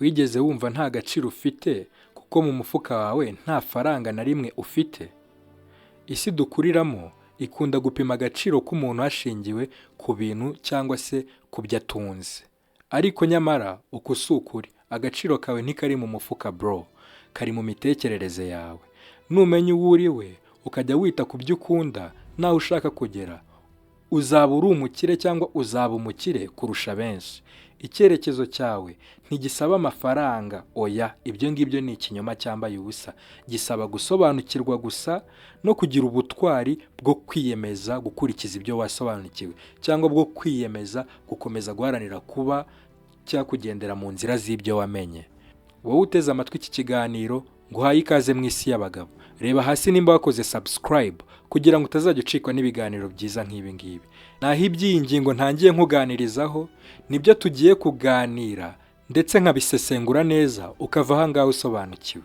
Wigeze wumva nta gaciro ufite kuko mu mufuka wawe nta faranga na rimwe ufite? Isi dukuriramo ikunda gupima agaciro k'umuntu hashingiwe ku bintu cyangwa se ku byo atunze. Ariko nyamara uku si ukuri, agaciro kawe ntikari mu mufuka bro, kari mu mitekerereze yawe. Numenya uwo uri we, ukajya wita ku byo ukunda n'aho ushaka kugera, uzaba uri umukire cyangwa uzaba umukire kurusha benshi. Icyerekezo cyawe ntigisaba amafaranga, oya, ibyo ngibyo ni ikinyoma cyambaye ubusa. Gisaba gusobanukirwa gusa no kugira ubutwari bwo kwiyemeza gukurikiza ibyo wasobanukiwe, cyangwa bwo kwiyemeza gukomeza guharanira kuba cyangwa kugendera mu nzira z'ibyo wamenye. Wowe uteze amatwi iki kiganiro, nguhaye ikaze mu isi y'abagabo. Reba hasi nimba wakoze subscribe kugira ngo utazajya ucikwa n'ibiganiro byiza nk'ibi ngibi. Naho iby'iyi ngingo ntangiye nkuganirizaho, nibyo tugiye kuganira ndetse nkabisesengura neza, ukava aha ngaha usobanukiwe.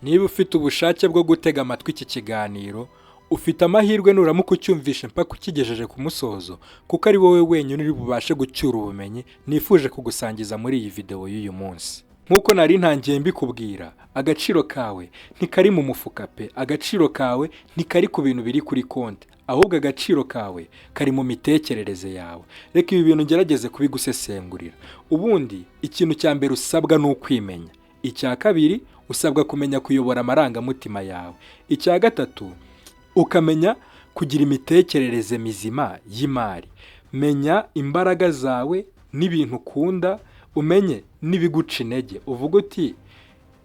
Niba ufite ubushake bwo gutega amatwi iki kiganiro, ufite amahirwe nuramuka ucyumvishe mpaka ukigejeje ku musozo, kuko ari wowe wenyine uri bubashe gucyura ubumenyi nifuje kugusangiza muri iyi videwo y'uyu munsi. Nk'uko nari ntangiye mbikubwira, agaciro kawe ntikari mu mufuka pe, agaciro kawe ntikari ku bintu biri kuri konti, ahubwo agaciro kawe kari mu mitekerereze yawe. Reka ibi bintu ngerageze kubigusesengurira. Ubundi ikintu cya mbere usabwa ni ukwimenya. Icya kabiri, usabwa kumenya kuyobora amarangamutima yawe. Icya gatatu, ukamenya kugira imitekerereze mizima y'imari. Menya imbaraga zawe n'ibintu ukunda, umenye n'ibiguca intege. Uvuge uti: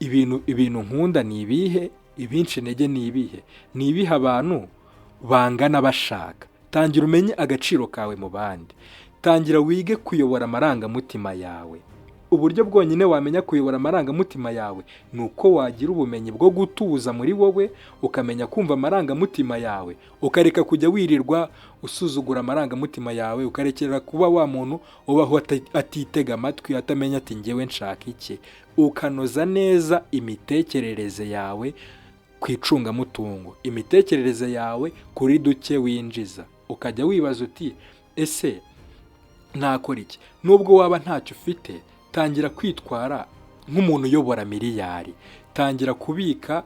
Ibintu nkunda ni ibihe? Ibinca intege ni ibihe? Ni ibihe abantu bangana bashaka?" Tangira umenye agaciro kawe mu bandi. Tangira wige kuyobora amarangamutima yawe. Uburyo bwonyine wamenya kuyobora amarangamutima yawe ni uko wagira ubumenyi bwo gutuza muri wowe, ukamenya kumva amarangamutima yawe, ukareka kujya wirirwa usuzugura amarangamutima yawe, ukarekera kuba wa muntu ubaho atitega amatwi, atamenya ati: "Ngewe nshaka iki?" Ukanoza neza imitekerereze yawe ku icungamutungo, imitekerereze yawe kuri duke winjiza, ukajya wibaza uti: "Ese nakora iki?" Nubwo waba ntacyo ufite, tangira kwitwara nk'umuntu uyobora miliyari. Tangira kubika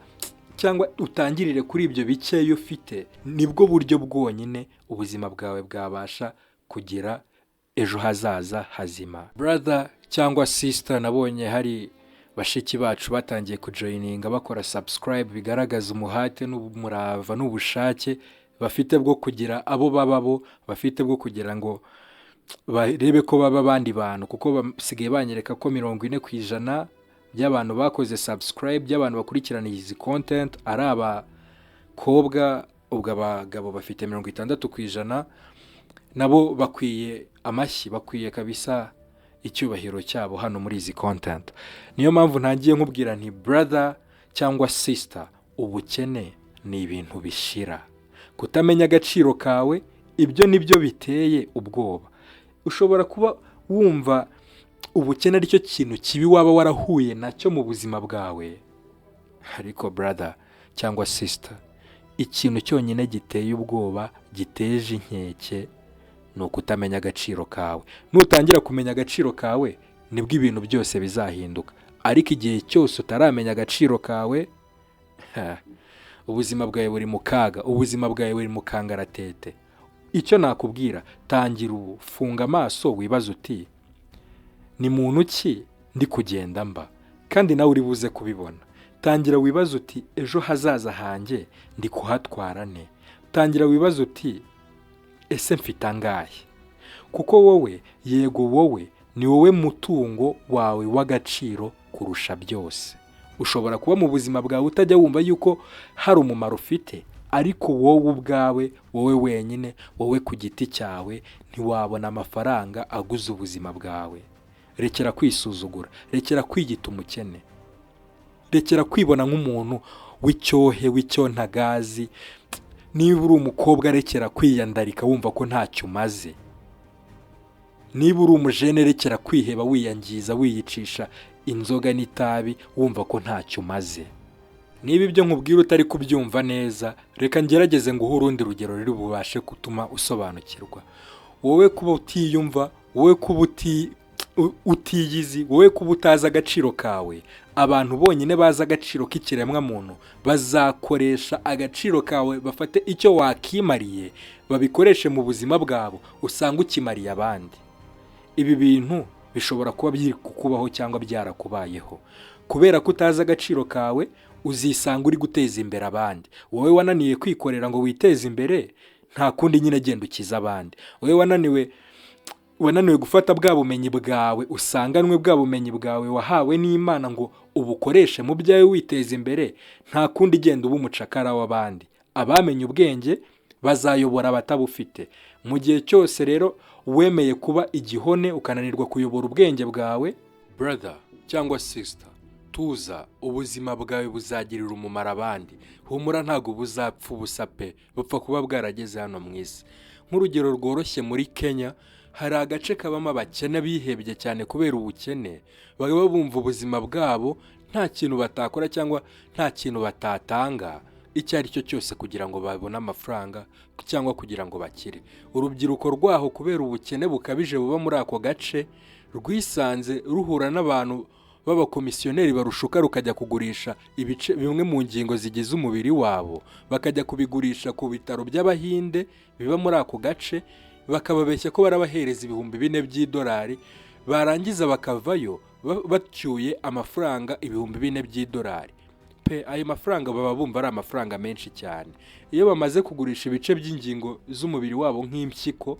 cyangwa utangirire kuri ibyo bikeya ufite. Nibwo buryo bwonyine ubuzima bwawe bwabasha kugira ejo hazaza hazima. Brother cyangwa sister, nabonye hari bashiki bacu batangiye kujoininga bakora subscribe, bigaragaza umuhate n'umurava n'ubushake bafite bwo kugira abo baba bo bafite bwo kugira ngo barebe ko baba abandi bantu, kuko basigaye banyereka ko 40% by'abantu bakoze subscribe, by'abantu bakurikirana izi content, ari abakobwa. Ubwo abagabo bafite 60%. Nabo bakwiye amashyi, bakwiye kabisa icyubahiro cyabo hano muri izi content. Niyo mpamvu ntangiye nkubwira nti: "Brother cyangwa sister, ubukene ni ibintu bishira. Kutamenya agaciro kawe, ibyo nibyo biteye ubwoba." Ushobora kuba wumva ubukene aricyo kintu kibi waba warahuye nacyo mu buzima bwawe, ariko brother cyangwa sister, ikintu cyonyine giteye ubwoba, giteje inkeke, ni ukutamenya agaciro kawe. Nutangira kumenya agaciro kawe, nibwo ibintu byose bizahinduka. Ariko igihe cyose utaramenya agaciro kawe, ubuzima bwawe buri mu kaga, ubuzima bwawe buri mu kangaratete. Icyo nakubwira, tangira ubu, funga amaso wibaze uti: "Ni muntu ki ndi kugenda mba?" Kandi nawe uri buze kubibona. Tangira wibaze uti: "Ejo hazaza hanjye ndi kuhatwara ne?" Tangira wibaze uti: "Ese mfite angahe?" Kuko wowe, yego wowe, ni wowe mutungo wawe w'agaciro kurusha byose. Ushobora kuba mu buzima bwawe utajya wumva yuko hari umumaro ufite, ariko wowe ubwawe, wowe wenyine, wowe ku giti cyawe, ntiwabona amafaranga aguze ubuzima bwawe. Rekera kwisuzugura, rekera kwiyita umukene, rekera kwibona nk'umuntu w'icyohe, w'icyontagazi. Niba uri umukobwa, rekera kwiyandarika wumva ko ntacyo umaze. Niba uri umujene, rekera kwiheba, wiyangiza, wiyicisha inzoga n'itabi, wumva ko ntacyo umaze. Niba ibyo nkubwira utari kubyumva neza, reka ngerageze nguhe urundi rugero ruri bubashe gutuma usobanukirwa. Wowe kuba utiyumva, wowe kuba uti Utiyizi, wowe kuba utazi agaciro kawe, abantu bonyine bazi agaciro k'ikiremwamuntu bazakoresha agaciro kawe, bafate icyo wakimariye babikoreshe mu buzima bwabo, usanga ukimariye abandi. Ibi bintu bishobora kuba biri kukubaho cyangwa byarakubayeho. Kubera ko utazi agaciro kawe, uzisanga uri guteza imbere abandi. Wowe wananiwe kwikorera ngo witeze imbere, nta kundi nyine, genda ukize abandi. Wowe wananiwe gufata bwa bumenyi bwawe usanganwe, bwa bumenyi bwawe wahawe n'Imana, ngo ubukoreshe mu byawe witeza imbere, nta kundi, genda uba umucakara w'abandi. Abamenye ubwenge bazayobora abatabufite. Mu gihe cyose rero wemeye kuba igihone, ukananirwa kuyobora ubwenge bwawe, brother cyangwa sister, tuza, ubuzima bwawe buzagirira umumaro abandi. Humura, ntabwo buzapfa ubusa pe, bupfa kuba bwarageze hano mu isi. Nk'urugero rworoshye, muri Kenya hari agace kabamo abakene bihebye cyane kubera ubukene, baba bumva ubuzima bwabo nta kintu batakora cyangwa nta kintu batatanga icyo ari cyo cyose kugira ngo babone amafaranga cyangwa kugira ngo bakire. Urubyiruko rwaho, kubera ubukene bukabije buba muri ako gace, rwisanze ruhura n'abantu b'abakomisiyoneri barushuka, rukajya kugurisha ibice bimwe mu ngingo zigize umubiri wabo, bakajya kubigurisha ku bitaro by'Abahinde biba muri ako gace, bakababeshya ko barabahereza 4000 by'idolari. Barangiza bakavayo bacyuye amafaranga 4000 by'idolari pe. Ayo mafaranga baba bumva ari amafaranga menshi cyane. Iyo bamaze kugurisha ibice by'ingingo z'umubiri wabo nk'impyiko,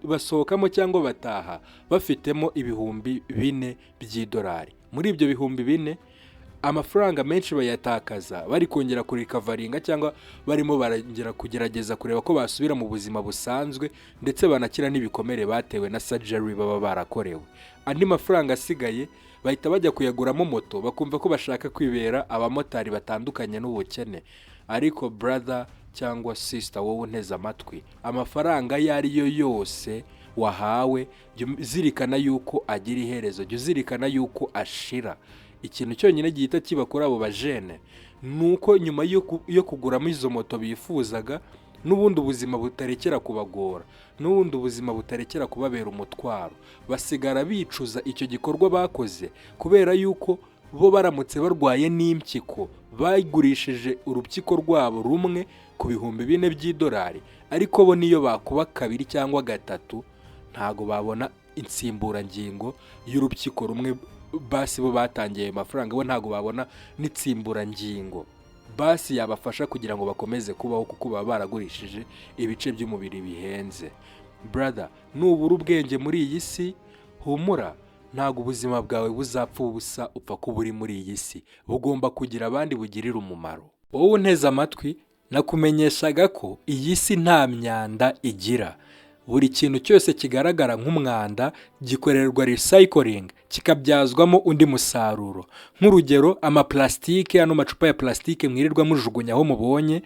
basohokamo cyangwa bataha bafitemo 4000 by'idolari. Muri ibyo 4000, amafaranga menshi bayatakaza bari kongera kurecoveringa cyangwa barimo barongera kugerageza kureba ko basubira mu buzima busanzwe, ndetse banakira n'ibikomere batewe na surgery baba barakorewe. Andi mafaranga asigaye bahita bajya kuyaguramo moto, bakumva ko bashaka kwibera abamotari batandukanye n'ubukene. Ariko brother cyangwa sister, wowe unteze amatwi, amafaranga ayo ari yo yose wahawe, jya uzirikana yuko agira iherezo, jya uzirikana yuko ashira. Ikintu cyonyine gihita kiba kuri abo bajene ni uko nyuma yo kuguramo izo moto bifuzaga, n'ubundi ubuzima butarekera kubagora, n'ubundi ubuzima butarekera kubabera umutwaro. Basigara bicuza icyo gikorwa bakoze, kubera yuko bo baramutse barwaye n'impyiko, bagurishije urupyiko rwabo rumwe ku 4000 by'idolari, ariko bo niyo bakuba kabiri cyangwa gatatu ntago babona insimburangingo y'urupyiko rumwe. Basi bo batangiye ayo mafaranga, bo ntago babona n'insimburangingo basi yabafasha kugira ngo bakomeze kubaho, kuko baba baragurishije ibice by'umubiri bihenze. Brother, nubura ubwenge muri iyi si, humura, ntabwo ubuzima bwawe buzapfa ubusa. Upfa kuba uri muri iyi si, bugomba kugira abandi bugirira umumaro. Wowe unteze amatwi, nakumenyeshaga ko iyi si nta myanda igira. Buri kintu cyose kigaragara nk'umwanda gikorerwa recycling, kikabyazwamo undi musaruro. Nk'urugero, amapulasitike, ano macupa ya pulasitike mwirirwa mujugunya aho mubonye,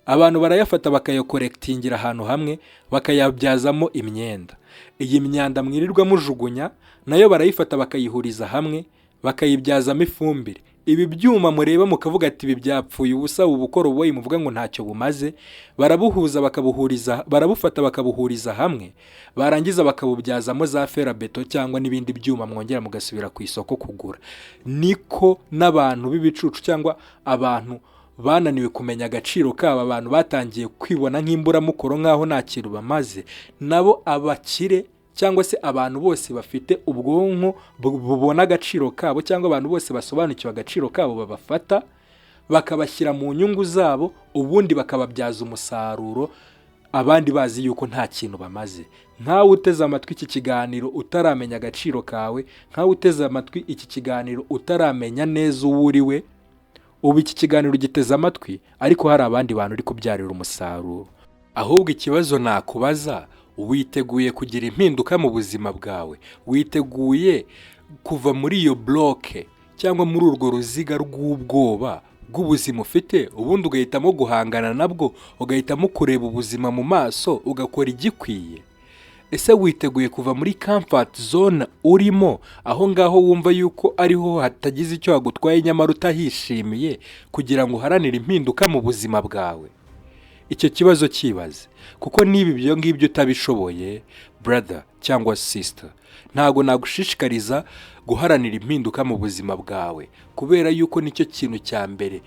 abantu barayafata bakayacollectingira ahantu hamwe, bakayabyazamo imyenda. Iyi myanda mwirirwa mujugunya nayo barayifata bakayihuriza hamwe, bakayibyazamo ifumbire. Ibi byuma mureba mukavuga ati ibi byapfuye ubusa, ubu bukoroboyi muvuga ngo ntacyo bumaze, barabuhuza bakabuhuriza, barabufata bakabuhuriza hamwe, barangiza bakabubyazamo za fer à béton cyangwa n'ibindi byuma mwongera mugasubira ku isoko kugura. Niko n'abantu b'ibicucu cyangwa abantu bananiwe kumenya agaciro kabo, abantu batangiye kwibona nk'imburamukoro, nk'aho nta kintu bamaze, nabo abakire cyangwa se abantu bose bafite ubwonko bubona agaciro kabo, cyangwa abantu bose basobanukiwe agaciro kabo, babafata bakabashyira mu nyungu zabo, ubundi bakababyaza umusaruro abandi bazi yuko nta kintu bamaze. Nkawe uteze amatwi iki kiganiro utaramenya agaciro kawe, nkawe uteze amatwi iki kiganiro utaramenya neza uwo uri we, ubu iki kiganiro ugiteze amatwi ariko hari abandi bantu uri kubyarira umusaruro. Ahubwo ikibazo nakubaza: witeguye kugira impinduka mu buzima bwawe? Witeguye kuva muri iyo block cyangwa muri urwo ruziga rw'ubwoba bw'ubuzima ufite, ubundi ugahitamo guhangana nabwo, ugahitamo kureba ubuzima mu maso, ugakora igikwiye? Ese witeguye kuva muri comfort zone urimo aho ngaho, wumva yuko ariho hatagize icyo hagutwaye nyamara utahishimiye, kugira ngo uharanire impinduka mu buzima bwawe? Icyo kibazo cyibaze, kuko niba ibyo ngibyo utabishoboye, brother cyangwa sister, ntabwo nagushishikariza guharanira impinduka mu buzima bwawe, kubera yuko nicyo kintu cya mbere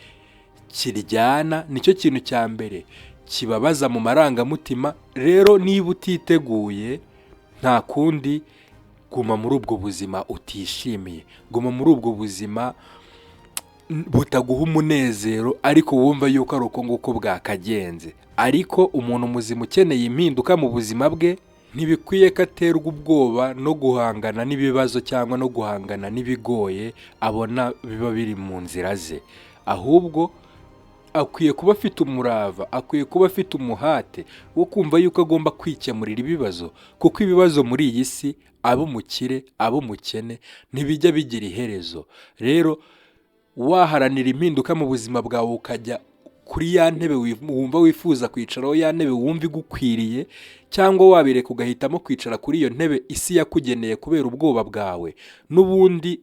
kiryana, nicyo kintu cya mbere kibabaza mu marangamutima. Rero niba utiteguye, nta kundi, guma muri ubwo buzima utishimiye, guma muri ubwo buzima butaguha umunezero, ariko wumva yuko ari uko nguko bwakagenze. Ariko umuntu muzima ukeneye impinduka mu buzima bwe, ntibikwiye ko aterwa ubwoba no guhangana n'ibibazo cyangwa no guhangana n'ibigoye abona biba biri mu nzira ze. Ahubwo akwiye kuba afite umurava, akwiye kuba afite umuhate wo kumva yuko agomba kwikemurira ibibazo, kuko ibibazo muri iyi si, abo umukire, abo umukene, ntibijya bigira iherezo. Rero waharanira impinduka mu buzima bwawe, ukajya kuri ya ntebe wumva wifuza kwicaraho, ya ntebe wumva igukwiriye, cyangwa wabireka ugahitamo kwicara kuri iyo ntebe isi yakugeneye kubera ubwoba bwawe, n'ubundi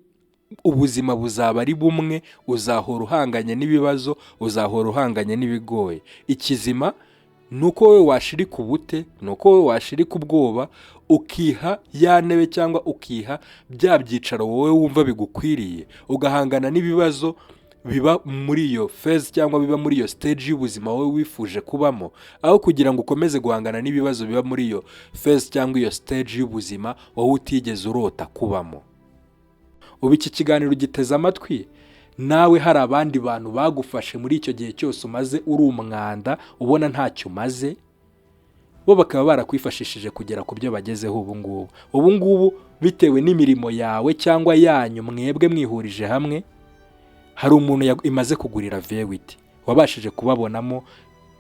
ubuzima buzaba ari bumwe. Uzahora uhanganye n'ibibazo, uzahora uhanganye n'ibigoye. Ikizima ni uko wowe washirika ubute, ni uko wowe washirika ubwoba, ukiha ya ntebe cyangwa ukiha bya byicaro wowe wumva bigukwiriye, ugahangana n'ibibazo biba muri iyo phase cyangwa biba muri iyo stage y'ubuzima wowe wifuje kubamo, aho kugira ngo ukomeze guhangana n'ibibazo biba muri iyo phase cyangwa iyo stage y'ubuzima wowe utigeze urota kubamo. Ubu iki kiganiro ugiteze amatwi, nawe hari abandi bantu bagufashe muri icyo gihe cyose umaze uri umwanda, ubona ntacyo umaze, bo bakaba barakwifashishije kugera ku byo bagezeho ubu ngubu. Ubu ngubu bitewe n'imirimo yawe cyangwa yanyu mwebwe mwihurije hamwe, hari umuntu imaze kugurira V8, wabashije kubabonamo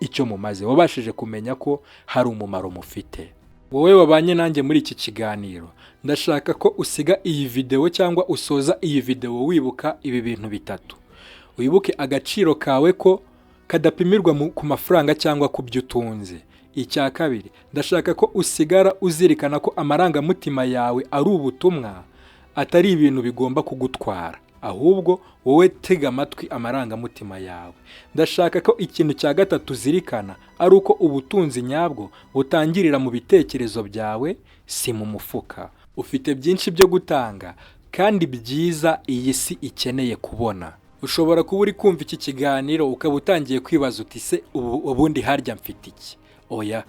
icyo mumaze, wabashije kumenya ko hari umumaro mufite. Wowe wabanye nanjye muri iki kiganiro, ndashaka ko usiga iyi videwo cyangwa usoza iyi videwo wibuka ibi bintu bitatu. Wibuke agaciro kawe ko kadapimirwa ku mafaranga cyangwa ku byo utunze. Icya kabiri, ndashaka ko usigara uzirikana ko amarangamutima yawe ari ubutumwa, atari ibintu bigomba kugutwara, ahubwo wowe tega amatwi amarangamutima yawe. Ndashaka ko ikintu cya gatatu uzirikana ari uko ubutunzi nyabwo butangirira mu bitekerezo byawe, si mu mufuka. Ufite byinshi byo gutanga kandi byiza iyi si ikeneye kubona. Ushobora kuba uri kumva iki kiganiro ukaba utangiye kwibaza uti: "Se ubu ubundi harya mfite iki?" Oya,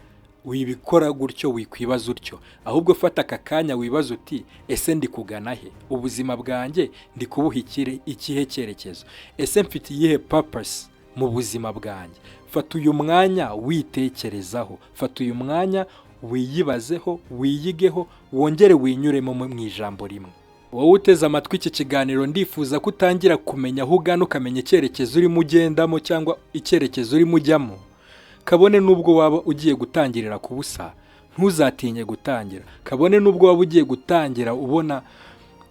wibikora gutyo, wikwibaza utyo. Ahubwo fata aka kanya wibaza uti: "Ese ndi kugana he? Ubuzima bwanjye ndi kubuha ikihe cyerekezo? Ese mfite iyihe purpose mu buzima bwanjye?" Fata uyu mwanya witekerezaho, fata uyu mwanya wiyibazeho, wiyigeho, wongere winyuremo mu ijambo rimwe. Wowe uteze amatwi iki kiganiro, ndifuza ko utangira kumenya aho ugana, ukamenya icyerekezo urimo ugendamo cyangwa icyerekezo urimo ujyamo. Kabone n'ubwo waba ugiye gutangirira ku busa, ntuzatinye gutangira. Kabone n'ubwo waba ugiye gutangira ubona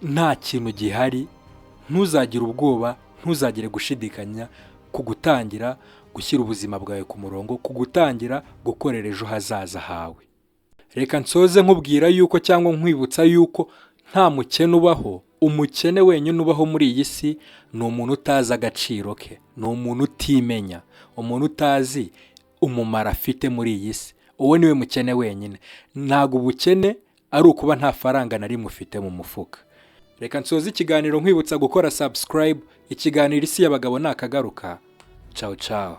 nta kintu gihari, ntuzagire ubwoba, ntuzagire gushidikanya ku gutangira gushyira ubuzima bwawe ku murongo, ku gutangira gukorera ejo hazaza hawe. Reka nsoze nkubwira yuko cyangwa nkwibutsa yuko nta mukene ubaho. Umukene wenyine ubaho muri iyi si ni umuntu utazi agaciro ke, ni umuntu utimenya, umuntu utazi umumaro afite muri iyi si. Uwo niwe mukene wenyine. Ntabwo ubukene ari ukuba nta faranga na rimwe ufite mu mufuka. Reka nsoze ikiganiro nkwibutsa gukora subscribe. Ikiganiro Isi y'Abagabo nakagaruka. Cawu cawu.